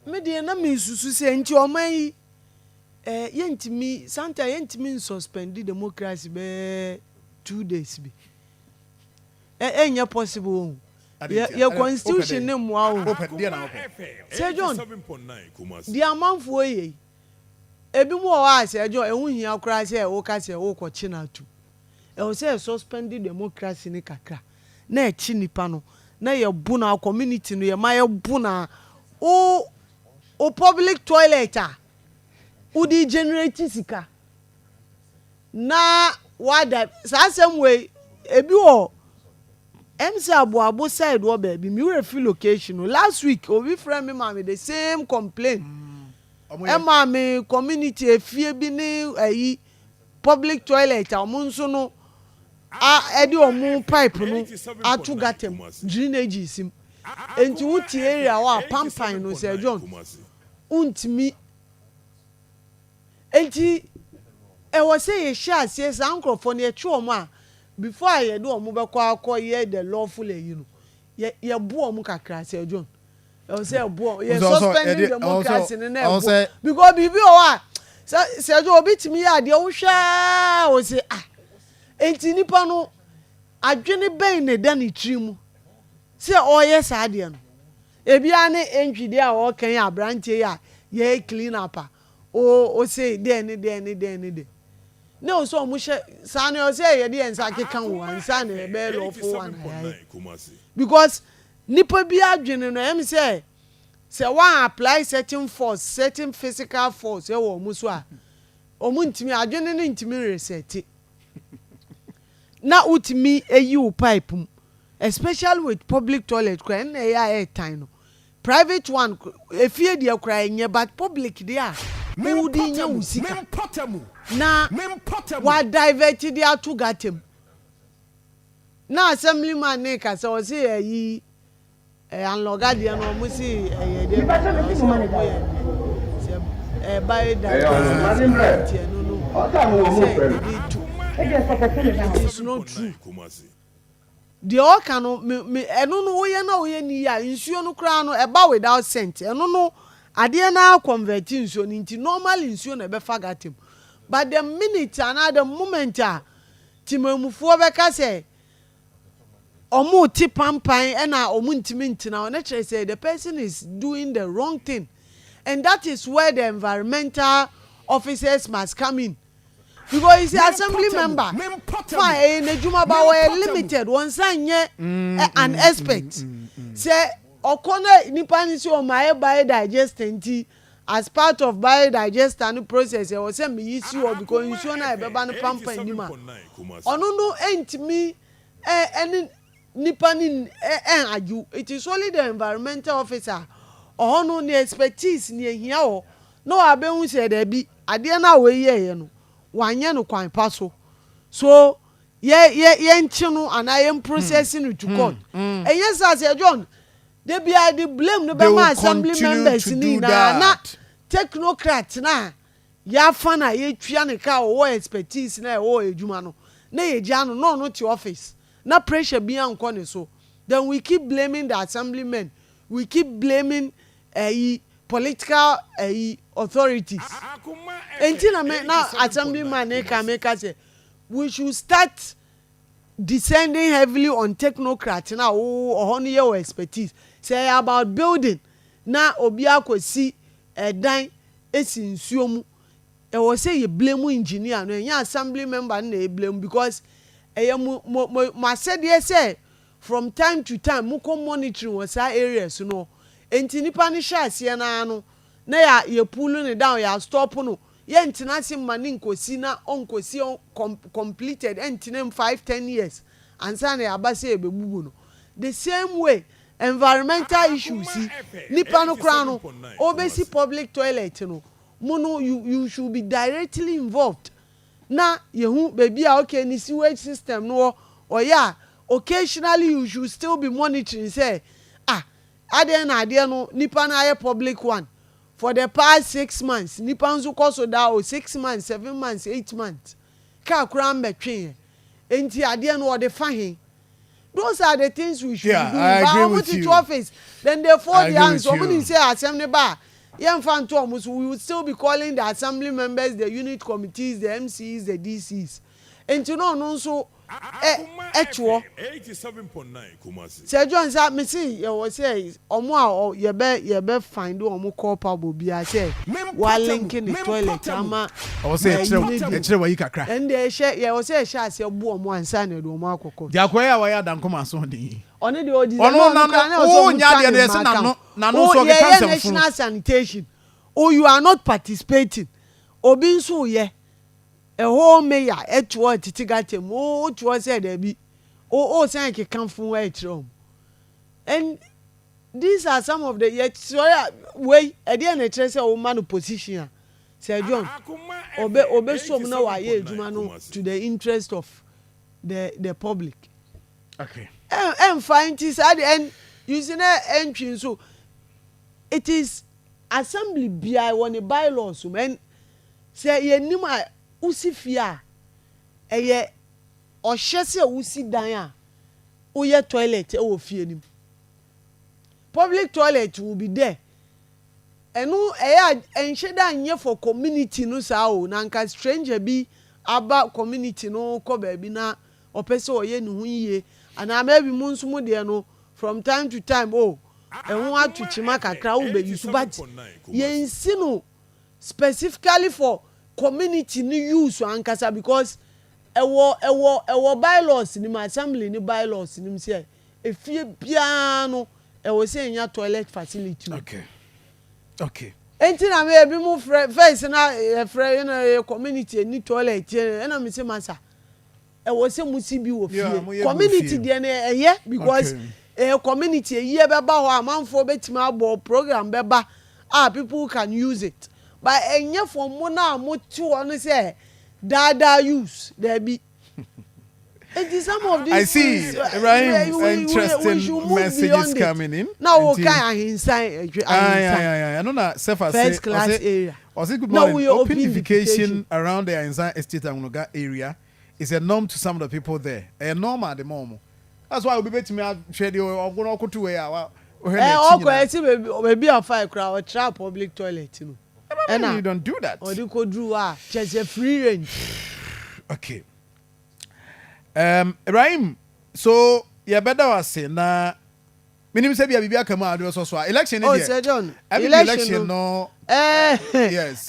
Me deɛ, na mesusu sɛ nti ɔman yi yɛntumi, sometimes yɛntumi nsuspend democracy bɛɛ 2 days bi. Ɛnyɛ possible o. Yɛ constitution ne mmoa o. Sir John, deɛ amanfoɔ yɛ yi, ebi mu wɔ hɔ a, Sir John, ɛho hia koraa sɛ ɛwoka sɛ wokɔkye no atum. Ɛwɔ sɛ yɛ suspend democracy ne kakra na ɛkyi nipa no na yɛbu na community no yɛma yɛbu na o public toilet a wode generate sika na wada saa asɛm wei. Ebi wɔ mc Aboabo side wɔ baabi, mi wura fi location no. Last week obi frɛ mi ma mi the same complaint ɛma mi, community efie bi ne ɛyi public toilet a wɔn nso no a ɛde wɔn pipe no ato gutter mu, drainage sim. Nti wotie area hɔ a, pampan no, Sir John, ntumi. Nti ɛwɔ sɛ yɛhyɛ aseɛ saa nkurɔfoɔ no, yɛtwe wɔn a before a yɛde wɔn bɛkɔ akɔ yɛ the lawful ɛyi no, yɛ yɛbu wɔn kakra. Sir John, ɛwɔ sɛ ɛbu wɔn. Yɛ suspending democracy no na ɛbu because biribi wɔ hɔ a sɛ Sir John, obi tumi yɛ adeɛ, wohwɛ a wɔ ah, nti nipa no adwene bɛn na ɛda ne tiri mu sɛ ɔreyɛ saa adeɛ no? Ebia ne ntwidie a ɔreka yi, aberanteɛ yi a yɛyɛ clean up a o se deɛ ne deɛ ne deɛ ne deɛ ne o sɛ ɔmo hyɛ saa ne ɔsɛ yɛde yɛn nsa keka wo ansa na ɛbɛyɛ lawful one ayɛ, because nipa bi adwene no ɛm sɛ wɔn apply certain force, certain physical force ɛwɔ ɔmo so a, ɔmo ntumi adwene ne ntumi reset na wotumi eyi wo pipe mu, especially with public toilet kora. Ɛnna ɛyɛ a ɛyɛ no private one, efie deɛ kora ɛnyɛ, but public deɛ a wodi nye wo sika na wa divert de ato gutter mu. Na assemblyman ne kasa, ɔsi ɛyi ɛyɛ anlɔga deɛ no, ɔmo si ɛyɛ deɛ ɔsi ɔmo yɛ sɛ ɛba digester tiɛ no sɛ ɛde tu. It is not true deɛ ɔka no. Me ɛno no, woyɛ na woyɛ ni yie a, nsuo no koraa no ɛba without scent. Ɛno no adeɛ na convert nsuo no, nti normally nsuo na ɛbɛfa gutter mu. But the minute anaa the moment a tìmɛmufoɔ bɛka sɛ ɔmo ti pampan ɛna ɔmo ntumi ntena, ɔno kyerɛ sɛ the person is doing the wrong thing, and that is where the environmental officers must come in, because you see, assembly member, fine, ɛyɛ n'adwuma ba wɔyɛ limited, wɔn nsa nyɛ an expert sɛ ɔkɔ na nipa ni sɛ ɔmo ayɛ biodigester. Nti as part of biodigester no process, ɛwɔ sɛ meyi si hɔ because nsuo no a ɛbɛba no pampan nim a, ɔno no ɛntumi ɛne nipa ni ɛ ɛn adwo. It is only the environmental officer, ɔhɔ no ne expertise ne ehia hɔ na wabɛhu sɛ dɛbi, adeɛ no a wɔyi yɛ no, wanyɛ no kwan pa so, so yɛ yɛ yɛnkye no anaa yɛn process no to court. Ɛnyɛ saa, Sir John, de bia de blame no bɛma assembly members ni nyinaa na technocrat na yɛafa na yɛtua ne ka, ɔwɔ expertise na ɛwɔ adwuma no, na yɛgya no na ɔno te office na pressure bi ankɔ ne so. Then we keep blaming the assemblymen, we keep blaming ɛyi political ɛyi authorities. Enti na me na assemblyman ne ka me ka sɛ we should start descending heavily on technocrat na wo ɔhɔ no yɛ wɔ expertise sɛ ɛyɛ about building na obi akɔsi ɛdan esi nsuo mu. Ɛwɔ sɛ yɛ blame engineer no, ɛnyɛ assembly member no na yɛ blame, because ɛyɛ mo asɛdeɛ sɛ from time to time mo kɔ monitoring wɔ saa areas no. Nti nipa no hyɛ aseɛ naa no na yɛ yɛ pull ne down, yɛ stop no. Yɛ ntena ase ma ne nkosi na ɔnkosi completed, ɛntena mu 5, 10 years ansa na yɛaba sɛ yɛbɛbubu no. The same way, environmental issues yi, nipa no koraa no ɔbɛsi public toilet no mo no, you should be directly involved na yehu beebi a okay ne sewage system no wɔ. Ɔyɛ a, occasionally you should still be monitoring sɛ, ah, adeɛ na adeɛ no nipa no ayɛ public one for the past 6 months, nipa nso kɔ so da o, 6 months, 7 months, 8 months, kaa koraa mbɛtwe yɛ. Nti adeɛ no ɔde fa he? Those are the things we should be doing. I but agree ɔmo with ti you. to office, then they fold I their agree hands. with Ɔmo you. ni sɛ asɛm ne ba. Yɛnfa nto ɔmo so. We will still be calling the assembly members, the unit committees, the MCEs, the DCs. Nti na ɔno nso ɛte hɔ. Sir John, sa mesi yɛwɔ sɛ ɔmo a yɛbɛ find ɔmo culpable biara sɛ walinke ne toilet ama Ɔwɔ sɛ ɛyi ne bi. Yɛkyerɛ wayi kakra. Ɛn deɛ, ɛhyɛ yɛwɔ sɛ ɛhyɛ aseɛ bu ɔmo ansa na yɛde ɔmo akɔkɔ. Deɛ akɔyɛ a wɔyɛ adankɔm aso den yi. Ɔno deɛ, ɔdi Ɔno nano wo nya adeɛ no, yɛsɛ nano nso ɔkeka yɛyɛ nsɛmfo. National sanitation o, you are not participating. Obi nso yɛ ɛhɔ, mayor ɛto hɔ tete gutter mu o, to hɔ sɛ dɛbi o sɛn keka fun ɛkyerɛ wɔn. And these are some of the yɛ sɔrɔ a wei ɛdeɛ na ɛkyerɛ sɛ o ma no position a, Sir John, obe som na wayɛ adwuma no to the interest of the public. Ɛnfa nti saa de ɛn you see na ɛntwi nso, it is assembly bia wɔ ne bylaws mu. Ɛn sɛ yɛnim a wosi fie a, ɛyɛ ɔhyɛ sɛ wosi dan a woyɛ toilet ɛwɔ fie nim, public toilet will be there. Ɛno ɛyɛ a ɛnhyɛ da nyɛ for community no saa o, na nka stranger bi aba community no kɔ baabi na ɔpɛ sɛ ɔyɛ ne ho yie, anaa maybe mu nso mu deɛ no, from time to time o, ɛho ato kyima kakra wo bɛ use, but yɛnsi no specifically for community ni use ankasa, because ɛwɔ bylaws ni mu, assembly ni bylaws ni mu sɛ efie biara no, ɛwɔ sɛ enya toilet facility o. Enti na me ebi mu frɛ first na yɛfrɛ yɛn na yɛ community ni toilet yɛ, ɛna mi sɛ masa, ɛwɔ sɛ mo si bi wɔ Yeah, mo fie. yɛ bi wɔ Community fie. deɛ no ɛyɛ because ɛyɛ community, eyie bɛba hɔ, amanfoɔ bɛtumi abɔ program bɛba a, people can use it, but ɛnyɛ for mo na mo te hɔ no sɛ daadaa use daabi. Eti some of these I see. things, Ibrahim, we interesting should move messages beyond it. coming in. Na wo Nti- kan Ahinsan ɛdwe Aye, Ahinsan aye, aye, aye. No, na Sefa first say, class ɔse- area. Ɔse, good Na morning. we Open open defecation defecation. around the Ahinsan Estate Anloga area is a norm to some of the people there. A norm at the moment. That's why obi betumi ahwɛ deɛ ɔgo na ɔkoto wei a ɔhwɛ Ɛ n'akyi ɔkɔ nyinaa. ɛsi beebi a ɔfa ekura ɔtra public toilet no ɛna You don't do that. Ɔde ko duru hɔ a, kyerɛ sɛ free range. Okay. Ibrahim, so yɛbɛda wo ase na menim sɛ bia biribi aka mu a wode bɛsɔ so a election ne Oh, deɛ. Sir John, ɛbi election election no no. ɛɛ Yes.